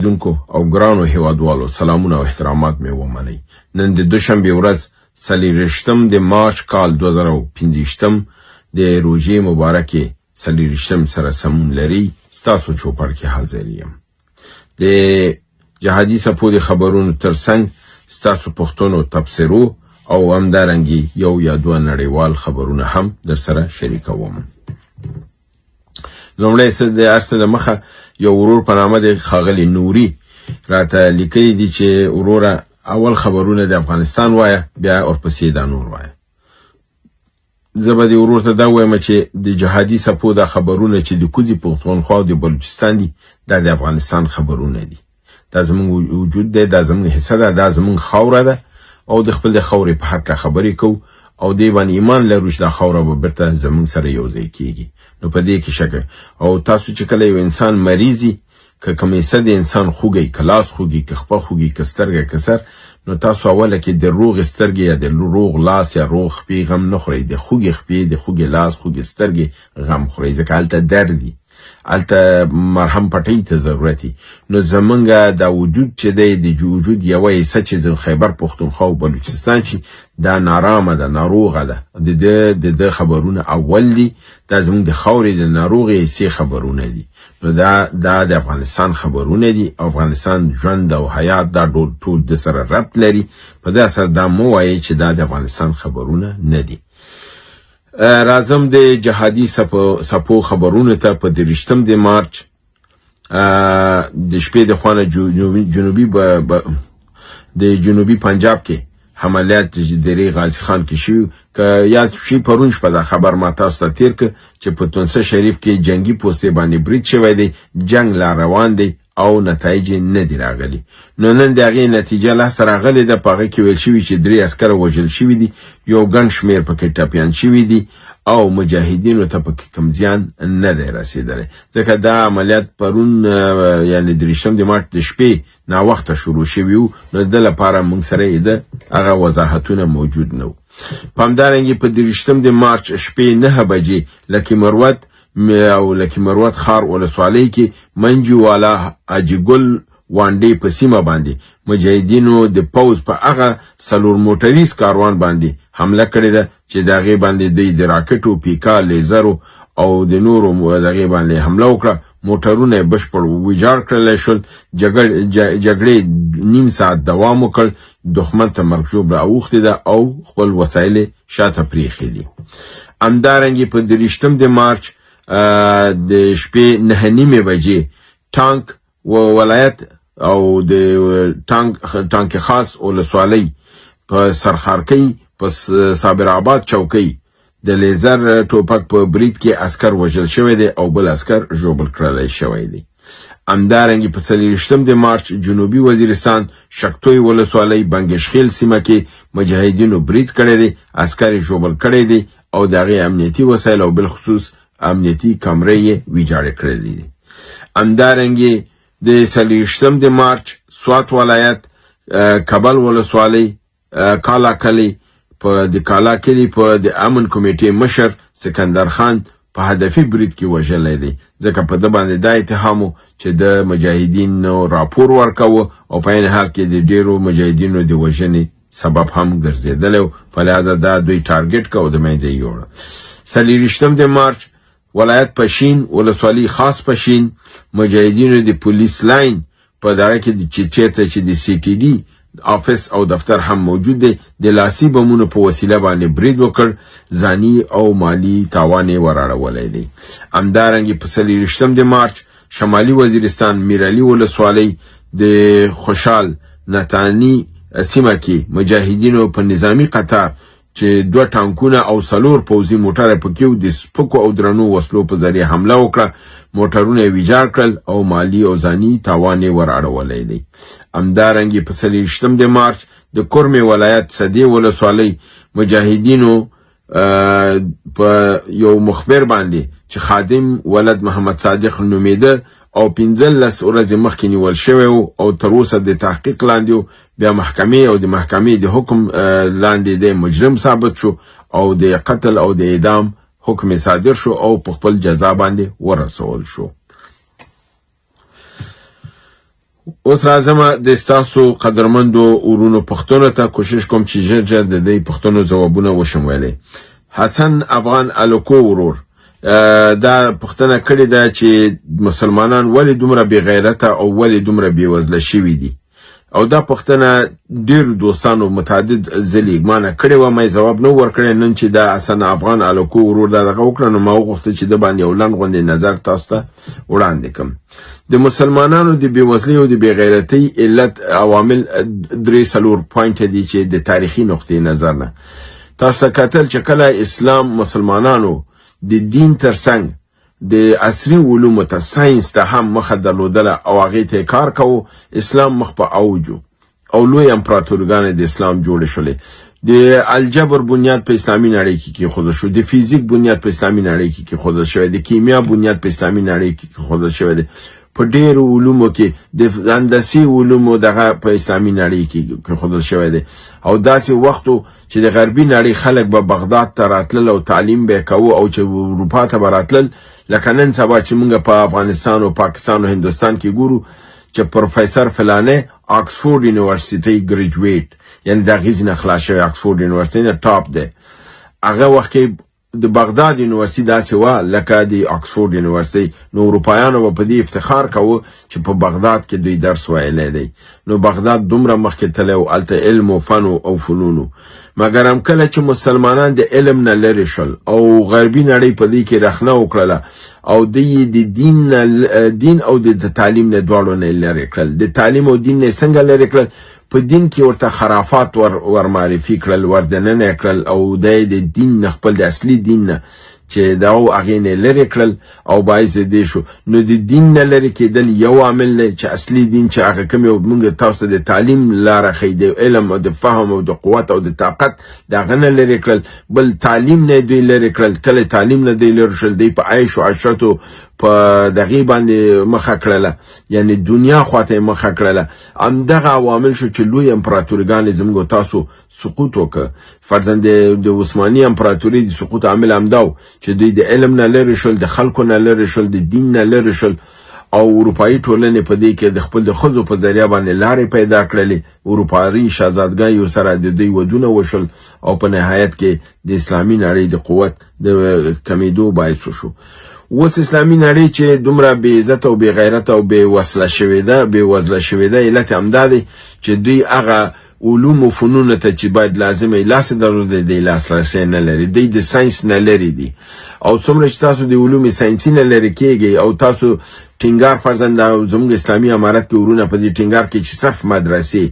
لیدونکو او ګرانو هیوادوالو سلامونه او احترامات مې ومنئ. نن د دوشنبې ورځ څلېرویشتم د مارچ کال 2025 د روژې مبارکې څلېرویشتم سره سمون لري، ستاسو چوپړ کې حاضر یم. د جهادي څپو د خبرونو ترڅنګ ستاسو پوښتنو، تبصرو او همدارنګې یو یا دوه نړیوال خبرونه هم درسره شریکوم. لومړی څه د هر څه د مخه یو ورور په نامه د ښاغلي نوري راته لیکلي دي چې وروره اول خبرونه د افغانستان وایه، بیا ورپسې دا نور وایه. زه به دې ورور ته دا ووایم چې د جهادي څپو دا خبرونه چې د کوزې پښتونخوا او د بلوچستان دي، دا د افغانستان خبرونه دي. دا زموږ وجود دی، دا زموږ حصه ده، دا زموږ خاوره ده او د خپل د خاورې په هکله خبرې کوو او دې باندې ایمان لرو چې دا خاوره به بیرته زموږ سره یو ځای کیږي. نو په دې کې شک او تاسو چې کله یو انسان مریضي، که کوم حصه د انسان خوږی، که لاس خوږي، که خپه خوږي، که سترګه، که سر، نو تاسو اوله کې د روغې سترګې یا د روغ لاس یا روغ خپې غم نه خورئ، د خوږې خپې، د خوږې لاس، خوږې سترګې غم خورئ، ځکه هلته درد دي، هلته مرهم پټۍ ته ضرورت وي. نو زمونږ دا وجود چې دی، د وجود یوه حصه چې د خیبر پښتونخوا او بلوچستان شي، دا نارامه ده، ناروغه ده. د ده خبرونه اول دي، دا زمونږ د خاورې د ناروغې حصې خبرونه دي. نو دا د افغانستان خبرونه دي. افغانستان ژوند او حیات دا ټول د سره ربط لري. په دې اساس دا مو وایي چې دا د افغانستان خبرونه نه دي. راځم د جهادي سپو خبرونو ته. په 23 د مارچ د شپې د خوانه جنوبي د جنوبي پنجاب کې عملیات چې د ری غازي خان کې شوي، که یاد شي پرون شپه دا خبر ما تاسو ته تیر که چې په تونسه شریف کې جنگي پوستې باندې برید شوی دی، جنگ لا روان دی او نتایج نه دي راغلي. نو نن د هغې نتیجه لاسته راغلې ده. په هغه کې ویل شوي چې 3 عسکر وژل شوي دي، یو ګڼ شمېر پکې ټپیان شوي دي او مجاهدینو ته پکې کوم زیان نه دی رسېدلی، ځکه دا عملیات پرون یعنې 23 د مارچ د شپې ناوخته شروع شوي وو. نو د ده لپاره موږ سره یې د هغه وضاحتونه موجود نه وو. په همدارنګې په 23 د مارچ شپې 9 بجې لکي مروت او لکي مروت ښار ولسوالۍ کې منجو والا حاجي ګل وانډې په سیمه باندې مجاهدینو د پوځ په هغه 4 موټریز کاروان باندې حمله کړې ده چې د هغې باندې دوی د راکټو، پیکا، لیزرو او د نورو دغې باندې حمله وکړه. موټرونه یې بشپړ ویجاړ کړلی شول. جګړې نیم ساعت دوام وکړ. دښمن ته مرګ ژوبله اوښتې ده او خپل وسایل یې شاته پرېښي دي. همدارنګې په 23 د مارچ د شپې 9:30 بجې ټانک ولایت او د ټانک خاص ولسوالۍ په سرخارکۍ په صابر آباد چوکۍ د لیزر ټوپک په برید کې عسکر وژل شوی دی او بل عسکر ژوبل کړلی شوی دی. همدارنګې په 24 د مارچ جنوبي وزیرستان شکتوی ولسوالۍ بنګشخیل سیمه کې مجاهدینو برید کړی دی، عسکر یې ژوبل کړی دی او د هغې امنیتي وسایل او بالخصوص امنیتي کمرې یې ویجاړې کړې دي. همدارنګې د 24 د مارچ سوات ولایت کبل ولسوالۍ کالا کلی په د کالا کلی په د امن کمیټې مشر سکندر خان په هدفي برید کې وژلی دی، ځکه په ده باندې دا اتهام و چې د مجاهدینو راپور ورکاوه او په عین حال کې د ډیرو مجاهدینو د وژنې سبب هم ګرځېدلی و، فلهذا دا دوی ټارګټ که او د منځه یې یوړه. 24 د مارچ ولایت پشین ولسوالي خاص پشین مجاهدینو د پولیس لاین په دغه کې چې چیرته چې د سی ټي ډي آفس او دفتر هم موجود دی، د لاسي بمونو په وسیله باندې برید وکړ، ځاني او مالي تاوان یې وراړولی دی. همدارنګې په 24 د مارچ شمالي وزیرستان میرعلي ولسوالۍ د خوشحال نتانی سیمه کې مجاهدینو په نظامي قطار چې 2 ټانکونه او 4 پوځي موټر پکې وو د سپکو او درنو وسلو په ذریعه حمله وکړه، موټرونه یې ویجاړ کړل او مالي او ځاني تاوان یې ور اړولی دی. همدارنګې په 24 د مارچ د کورمې ولایت صدې ولسوالۍ مجاهدینو په یو مخبر باندې چې خادم ولد محمد صادق نومېده او 15 ورځې مخکې نیول شوی و او تر اوسه د تحقیق لاندې و، بیا محکمې او د محکمې د حکم لاندې د مجرم ثابت شو او د قتل او د اعدام حکم یې صادر شو او په خپل جزا باندې ورسول شو. اوس راځم د ستاسو قدرمندو ورونو پوښتنو ته. کوشش کوم چې ژر ژر د دې پوښتنو ځوابونه وشم ویلی. حسن افغان الکو ورور دا پوښتنه کړې ده چې مسلمانان ولې دومره بې غیرته او ولې دومره بې وزله شوي دي؟ او دا پوښتنه ډېرو دوستانو متعدد ځلې مانه کړې وه، ما یې ځواب نه ورکړی. نن چې دا حسن افغان الکو ورور دا دغه وکړه، نو ما وغوښتل چې د باندې یو لنډ غوندې نظر تاسو ته وړاندې کړم. د مسلمانانو د بېوزلۍ او د بېغیرتۍ علت عوامل درې څلور پوینټ دي چې د تاریخي نقطې نظر نه تاسو ته کتل چې کله اسلام مسلمانانو د دین ترڅنګ د عصري علومو ته، ساینس ته هم مخه درلودله او هغې ته کار کوو، اسلام مخ په اوج او لوی امپراتورګانې د اسلام جوړې شولې. د الجبر بنیاد په اسلامي نړۍ کې کېښودل شو، د فزیک بنیاد په اسلامي نړۍ کې کېښودل شوی، د کیمیا بنیاد په اسلامي نړۍ کې کېښودل شوی دی. په ډېرو علومو کې، د هندسي علومو دغه په اسلامي نړۍ کې کېښودل شوی دی. او داسې وخت چې د غربي نړۍ خلک به بغداد ته راتلل او تعلیم به کوو، او چې اروپا ته به راتلل، لکه نن سبا چې موږ په افغانستان او پاکستان او هندوستان کې ګورو چې پروفیسور فلانه آکسفورډ یونیورسيټي ګریجویټ، یعنی د هغې ځینې خلاص شوی، آکسفورډ یونیورسيټي نه ټاپ دی. هغه وخت کې د بغداد یونیورسيټي داسې وه لکه د آکسفورډ یونیورسيټي. نو اروپایانو به په دې افتخار کاوه چې په بغداد کې دوی درس ویلی دی. نو بغداد دومره مخکې تللی و، هلته علم و فن او فنونو. مګر هم کله چې مسلمانان د علم نه لرې شول او غربي نړۍ په دې کې رخنه وکړله او دوی د دین نه، دین او د تعلیم نه دواړو نه لرې کړل. د تعلیم او دین نه څنګه لرې کړل؟ په دین کې ورته خرافات ور معرفي کړل، ور دننه کړل، او دی د دین نه، خپل د اصلي دین نه چې دا و هغې نه لرې کړل او باعث دې شو. نو د دین نه لرې کېدل یو عامل دی چې اصلي دین چې هغه کوم یو موږ تاسو ته د تعلیم لاره ښیي، د علم او د فهم او د قوت او د طاقت، د هغه نه لرې کړل. بل تعلیم نه دوی لرې کړل. کله تعلیم نه دوی لرې شول، دوی په عیش او عشرتو په دغې باندې مخه کړله، یعنی دنیا خواته یې مخه کړله. همدغه عوامل شو چې لوی امپراتورګانې زموږ تاسو سقوط وکړ. فرضاً د عثماني امپراتوري د سقوط عامل همدا و چې دوی د علم نه لرې شول، د خلکو نه لرې شول، د دین نه لرې شول، او اروپایي ټولنې په دې کې د خپل د ښځو په ذریعه باندې لارې پیدا کړلې. اروپایي شهزادګیو سره د دوی ودونه وشول او په نهایت کې د اسلامي نړۍ د قوت د کمیدو باعث شو. اوس اسلامي نړۍ چې دومره بې عزت او بې غیرت او بې وسله شوې ده، بې وزله شوې ده، علت همدا دی چې دوی هغه علوم او فنونو ته چې باید لازمه لاس درلودی دی لاسرسی نه لري. دوی د ساینس نه لري دي، او څومره چې تاسو د علوم ساینسي نه لري کېږئ او تاسو ټینګار، فرضاً دا زموږ اسلامي امارت کې ورونه په دې ټینګار کې چې صرف مدرسې،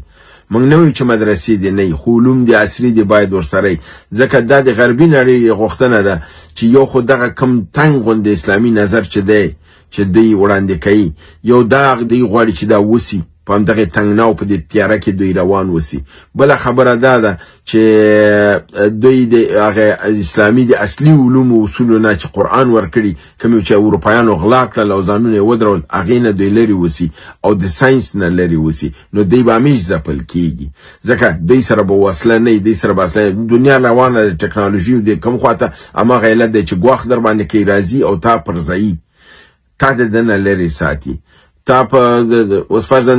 موږ نه وایو چې مدرسې دې نه وي، خو علوم دې عصري دې باید ورسره وي، ځکه دا د غربي نړۍ غوښتنه ده چې یو خو دغه کم تنګ غوندې اسلامي نظر چې دی چې دوی وړاندې کوي، یو دا دوی غواړي چې دا وسي په همدغې تنګنا او په دې تیاره کې دوی روان وسي. بله خبره دا ده چې دوی د هغه اسلامي د اصلي علومو اصولو نه چې قرآن ورکړي، کوم چې اروپایانو غلا کړل او ځانونه یې ودرول، هغې نه دوی لرې وسي او د ساینس نه لرې وسي، نو دوی به همیش ځپل کېږي، ځکه دوی سره به وسله نه وي، دوی سره به اصله دنیا روانه ده، ټکنالوژي د کوم خواته، هماغه علت دی چې ګواښ در باندې کوي، راځي او تا پرځوي، تا د ده نه لرې ساتي. تا په اوس فرضاً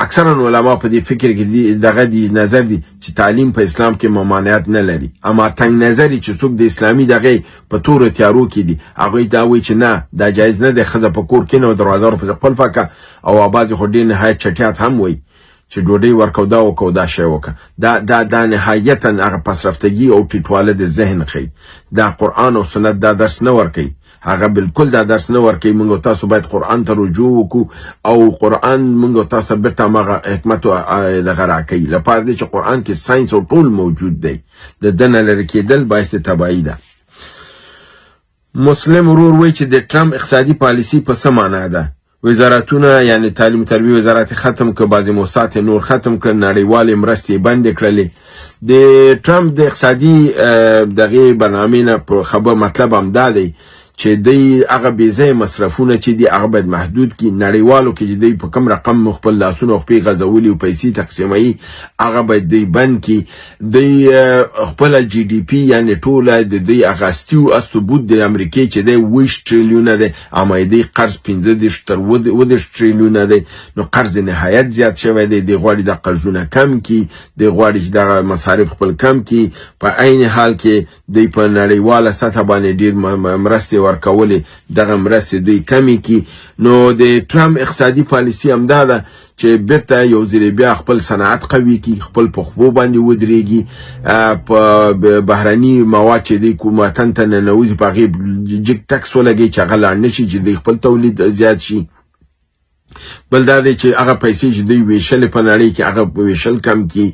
اکثرا علما په دې فکر کې دي، دغه دي نظر دي چې تعلیم په اسلام کې ممانعت نه لري، اما تنګ نظري چې څوک د اسلامي دغه په تورو تیارو کې دي، هغوی دا وایي چې نه، دا جایز نه دی، ښځه په کور کښېنه او دروازه ورپسې قلفه کړه. او بعضې خو ډېر نهایت چټیات هم وایي چې ډوډۍ ورکړه او دا وکړه او دا شی وکړه. دا دا دا نهایتاً هغه پسرفتګي او ټیټواله د ذهن ښیي. دا قرآن او سنت دا درس نه ورکوي، هغه بالکل دا درس نه ورکوي. موږ او تاسو باید قرآن ته رجوع وکړو او قرآن موږ او تاسو بیرته هماغه حکمت او دغه راکوي، لپاره دې چې قرآن کې ساینس او ټول موجود دی. د ده نه لرې کېدل باعث تباهي ده. مسلم ورور وایي چې د ټرمپ اقتصادي پالیسي په څه معنا ده؟ وزارتونه یعنی تعلیم تربیه وزارت ختم که، بعضې موسسات نور ختم کړل، نړیوالې مرستې یې بندې کړلې. د ټرمپ د اقتصادي دغې برنامې نه په خبر مطلب هم دا دی چې دی هغه بې ځایه مصرفونه چې دي هغه باید محدود کړي. نړیوالو کې چې دی په کم رقم خپل لاسونه او خپې غځولي او پیسې تقسیموي هغه باید دی بند کړي. دی خپله جي ډي پي یعنې ټوله د دوی هغه استي او ثبوت د امریکې چې دی 22 ټریلیونه دی، اما د دوی قرض 35 تر 37 ټریلیونه دی، نو قرض نهایت زیات شوی دی. دی غواړي دا قرضونه کم کړي، دی غواړي چې دغه مصارف خپل کم کړي. په عین حال کې دوی په نړیواله سطح باندې ډیر مرستې ورکولې، دغه مرستې دوی کمې کړي. نو د ټرمپ اقتصادي پالیسي همدا ده چې بیرته یو ځل بیا خپل صنعت قوي کړي، خپل په خپو باندې ودرېږي، په بهرني مواد چې دوی کوم وطن ته ننوځي په هغې جګ ټکس ولګوي چې هغه لاړ نه شي، چې دوی خپل تولید زیات شي. بل دا دی چې هغه پیسې چې دوی ویشلې په نړۍ کې هغه ویشل کم کړي.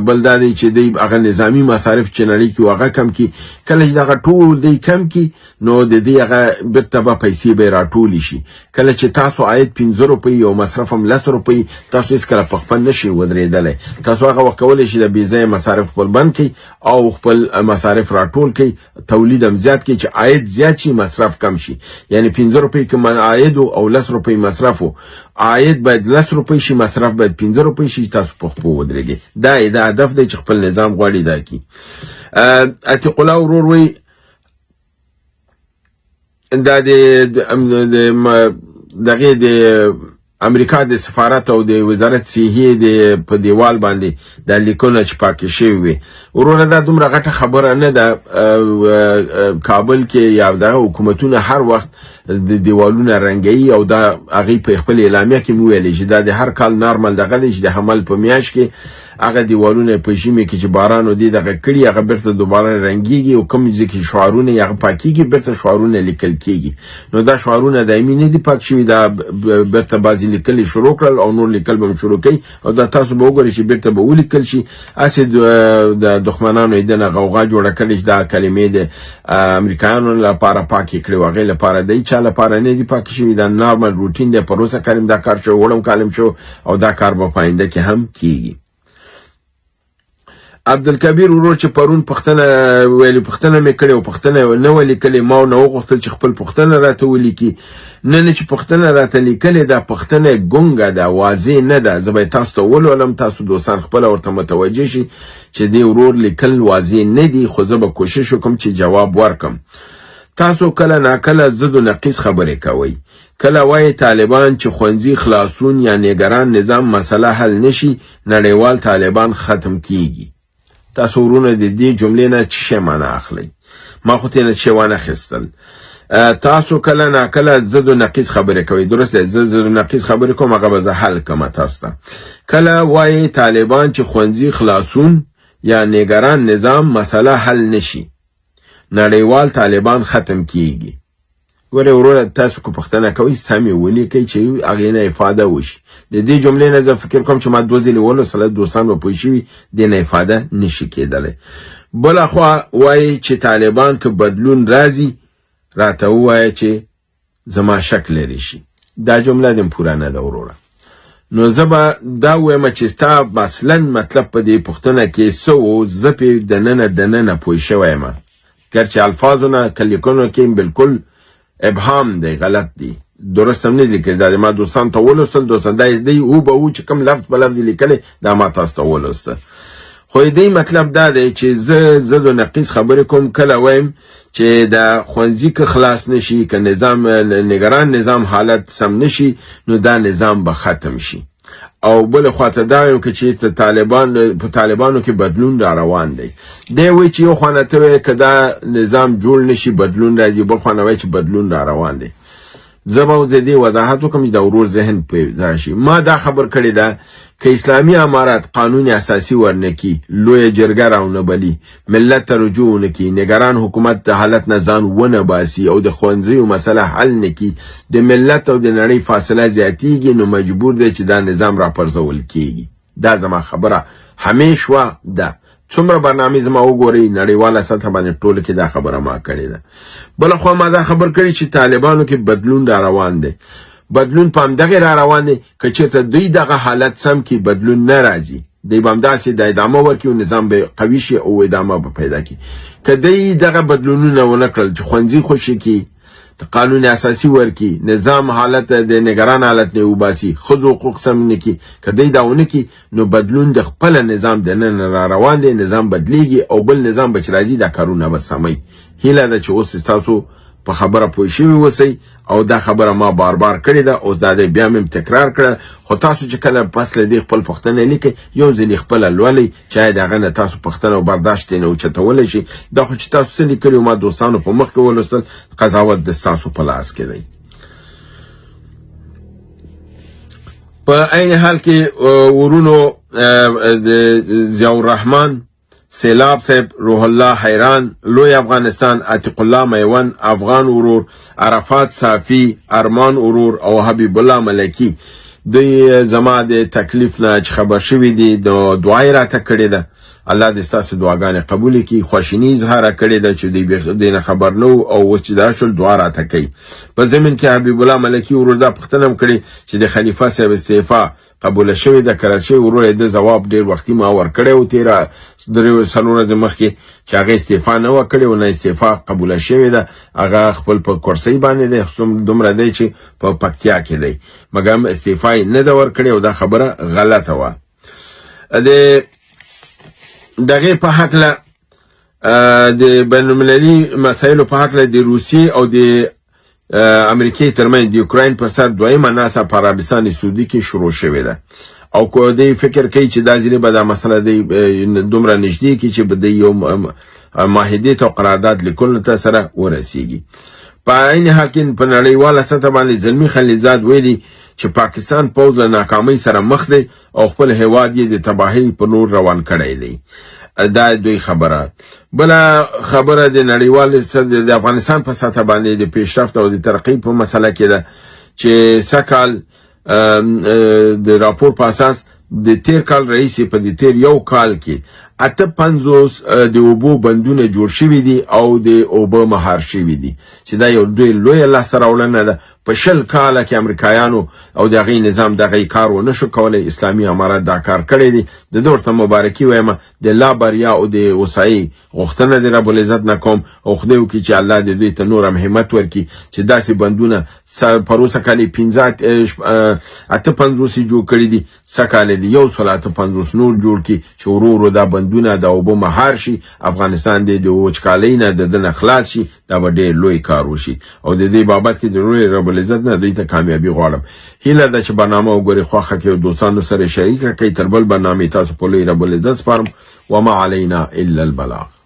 بل دا دی چې دوی هغه نظامي مصارف چې نړۍ کې هغه کم کړي. کله چې دغه ټول دوی کم کړي نو د دې هغه بیرته به پیسې به راټولې شي. کله چې تاسو عاید 5 روپۍ او مصرف هم 10 روپۍ، تاسو هېڅکله په خپل نه شئ ودرېدلی. تاسو هغه وخت کولی شئ د بې ځایه مصارف خپل بند کړئ او خپل مصارف راټول کړئ، تولید هم زیات کړئ چې عاید زیات شي مصرف کم شي. یعنې 5 روپۍ که عاید او 10 روپۍ مصرف و، عاید باید 10 روپۍ شي، مصرف باید 5 روپۍ شي چې تاسو په خپو ودرېږئ. دا یې دا هدف دی چې خپل نظام غواړي دا کړي. عتیق الله ورور وایي دا د دغې د امریکا د سفارت او د وزارت صحې د په دیوال باندې دا لیکونه چې پاکې شوي وي. وروره دا دومره غټه خبره نه ده. کابل کې یا دغه حکومتونه هر وخت د دیوالونه رنګوي او دا هغې په خپل اعلامیه کې مې ویلې چې دا د هر کال نارمل دغه دی چې د حمل په میاشت کې هغه دیوالونه په ژمي کې چې باران و دی دغه کړي هغه بیرته دوباره رنګیږي او کوم ځای کې شعارونه یې هغه پاکیږي بیرته شعارونه لیکل کیږي. نو دا شعارونه دایمي نه دي پاک شوي، دا بیرته بعضې لیکل یې شروع کړل او نور لیکل به هم شروع کوي او دا تاسو به وګورئ چې بیرته به ولیکل شي. هسې د دښمنانو یې دنه غوغا جوړه کړې چې دا کلمې د امریکایانو لپاره پاکې کړې وه، هغې لپاره د هیچا لپاره نه دي پاکې شوي. دا نارمل روټین دی، پروسه کال هم دا کار شو، وړم کال هم شو او دا کار به په آینده کې هم کیږي. عبدالکبیر ورور چې پرون پوښتنه ویلې، پوښتنه مې کړې او پوښتنه نه وه لیکلې، ما نه وغوښتل چې خپل پوښتنه راته ولیکي. نن چې پوښتنه راته لیکلې ده، پوښتنه ګونګه ده، واضح نه ده. زه به یې تاسو ته ولولم، تاسو دوستان خپله ورته متوجه شي چې دې ورور لیکل واضح نه دي، خو زه به کوشش وکړم چې جواب ورکړم. تاسو کله ناکله ضد و نقیض خبرې کوئ. کله وایي طالبان چې ښوونځي خلاصون یا نګران نظام مسله حل نشي، نړیوال طالبان ختم کیږي. تاسو ورونه د دې جملې نه څه شی معنا اخلئ؟ ما خو ترې نه څه شی وانه خیستل. تاسو کله ناکله ضد و نقیض خبرې کوئ، درست دی، زه ضد و نقیض خبرې کوم، هغه به زه حل کړم تاسو ته. کله وایي طالبان چې ښوونځي خلاصون یا نګران نظام مسله حل نشي، نړیوال طالبان ختم کیږي. ګورئ وروره، تاسو که پوښتنه کوئ سم یې ولیکئ چې هغې نه افاده وشي. د دې جملې نه زه فکر کوم چې ما 2 ځلې ولوستله، دوستان به پوه شوي، دې نه افاده نشي کېدلی. بله خوا وایي چې طالبان که بدلون راځي راته ووایه چې زما شک لرې شي. دا جمله دې پوره نه ده وروره. نو زه به دا ووایم چې ستا اصلا مطلب په دې پوښتنه کې څه و، زه پرې دننه دننه پوه شوی یم، ګرچې الفاظو نه که لیکنو کې بالکل ابهام دی، غلط دی، درست هم نه دی لیکلی. دا ما دوستان ته ولوستل، دوستان دا دی هو به هو چې کوم لفظ په لفظ لیکلی دا ما تاسو ته ولوسته. خو دې مطلب دا دی چې زه ضد و نقیض خبرې کوم. کله وایم چې د ښوونځي که خلاص نشي، که نظام نګران نظام حالت سم نشي، نو دا نظام به ختم شي. او بل خواته دا وایم که چې طالبان په طالبانو کې بدلون را روان دی. دی وایي چې یو خوا نه ته وایې که دا نظام جوړ نشي بدلون راځي، بل خوا نه وایي چې بدلون را روان دی. زه به د دې وضاحت وکړم چې د ورور ذهن په ځای شي. ما دا خبر کړې ده که اسلامي امارات قانون اساسي ورنکي، لویه جرګه راونه بلي، ملت ته رجوع ونکي، نګران حکومت د حالت نه ځان ونه باسي او د ښوونځیو مسله حل نکي، د ملت او د نړۍ فاصله زیاتیږي، نو مجبور دی چې دا نظام راپرځول کیږي. دا زما خبره همیش وه ده. څومره برنامې زما وګورئ نړیواله سطح باندې ټولو کې دا خبره ما کړې ده. بله خوا ما دا خبر کړې چې طالبانو کې بدلون را روان دی، بدلون په همدغې را روان دی. که چېرته دوی دغه حالت سم کړي بدلون نه راځي، دوی به همداسې د ادامه ورکړي او نظام به قوي شي او ادامه به پیدا کړي. که دی دغه بدلونونه ونه کړل چې ښوونځي خوشې کړي، قانون اساسي ورکړي، نظام حالت د نګران حالت نه وباسي، ښځو حقوق سم نه کړي، که دی دا ونه کړي نو بدلون د خپله نظام دننه را روان دی، نظام بدلیږي او بل نظام به چې راځي دا کارونه به سموي. هیله ده چې اوس تاسو په خبره پوه شوي اوسئ او دا خبره ما بار بار کړې ده، اوس دا دی بیا مې تکرار کړه. خو تاسو چې کله پس له دې خپل پوښتنه لیکئ یو ځل یې خپله لولئ چې آیا د هغه نه تاسو پوښتنه او برداشت یې نه اوچتولی شي. دا خو چې تاسو څه لیکلي ما دوستانو په مخ کې ولوستل، قضاوت د ستاسو په لاس کې دی. په عین حال کې ورونو د ضیاء الرحمن سیلاب صاحب، روح الله حیران، لوی افغانستان، عتیق الله میوند، افغان ورور، عرفات صافی، ارمان ورور او حبیب الله ملکی دوی زما د تکلیف نه چې خبر شوي دي د دعا یې راته کړې ده. الله دې ستاسو دعاګانې قبولې کړي. خواشیني اظهار کړې ده چې دوی دې نه خبر نه وو او اوس چې دا شول دعا راته کوي. په ضمن کې حبیب الله ملکی ورور دا پوښتنه هم کړې چې د خلیفه صاحب استعفا قبوله شوې ده که رد شوې؟ ورور یې د ځواب ډېر وختي ما ورکړی و، تېره درې څلور ورځې مخکې چې هغه استعفا نه وه کړې او نه استعفا قبوله شوې ده. هغه خپل په کرسۍ باندې دی، دومره دی چې په پکتیا کې دی، مګر استعفا یې نه ده ورکړې او دا خبره غلطه وه. د دغې په هکله د بین المللي مسایلو په هکله د روسیې او د امریکې ترمنځ د یوکراین پر سر دویمه ناسته په عربستان سعودي کې شروع شوې ده او کو دی فکر کوي چې دا ځینې به دا مسله دی دومره نږدې کړي چې به دی یو معاهدې ته قرارداد لیکلو ته سره ورسیږي. په عین حال کې په نړیواله سطح باندې زلمي خلیلزاد ویلي چې پاکستان پوځ له ناکامۍ سره مخ دی او خپل هیواد یې د تباهۍ په لور روان کړی دی. دا دوی خبره. بله خبره د نړیوال د افغانستان په سطح باندې د پیشرفت او د ترقۍ په مسله کې ده چې سږکال د راپور په اساس د تیر کال رئیس په د تیر یو کال کې 58 د اوبو بندونه جوړ شوي دي او د اوبه مهار شوي دي چې دا یو ډېر لویه لاسته راوړنه ده. په 20 کاله کې امریکایانو او د هغې نظام دغه کار ونه شو کولی، اسلامي امارت دا کار کړی دی. د ده ورته مبارکي وایم، د لا بریا او د هوسایۍ غوښتنه د رب العزت نه کوم او خدای وکړي چې الله دې دوی ته نور هم همت ورکړي چې داسې بندونه پروسه کال یې 58 یې جوړ کړي دي، سږکال یې د 158 نور جوړ کړي چې ورو ورو دا بندونه د اوبه مهار شي، افغانستان دې د وچکالۍ نه د ده نه خلاص شي. دا به ډېر لوی کار وشي او د دې بابت کې د لوی رب العزت نه دوی ته کامیابي غواړم. هیله ده چې برنامه وګورئ، خوښه کړئ او دوستانو سره شریکه کړئ. تر بل برنامې تاسو په لوی رب العزت سپارم. وما علينا إلا البلاغ.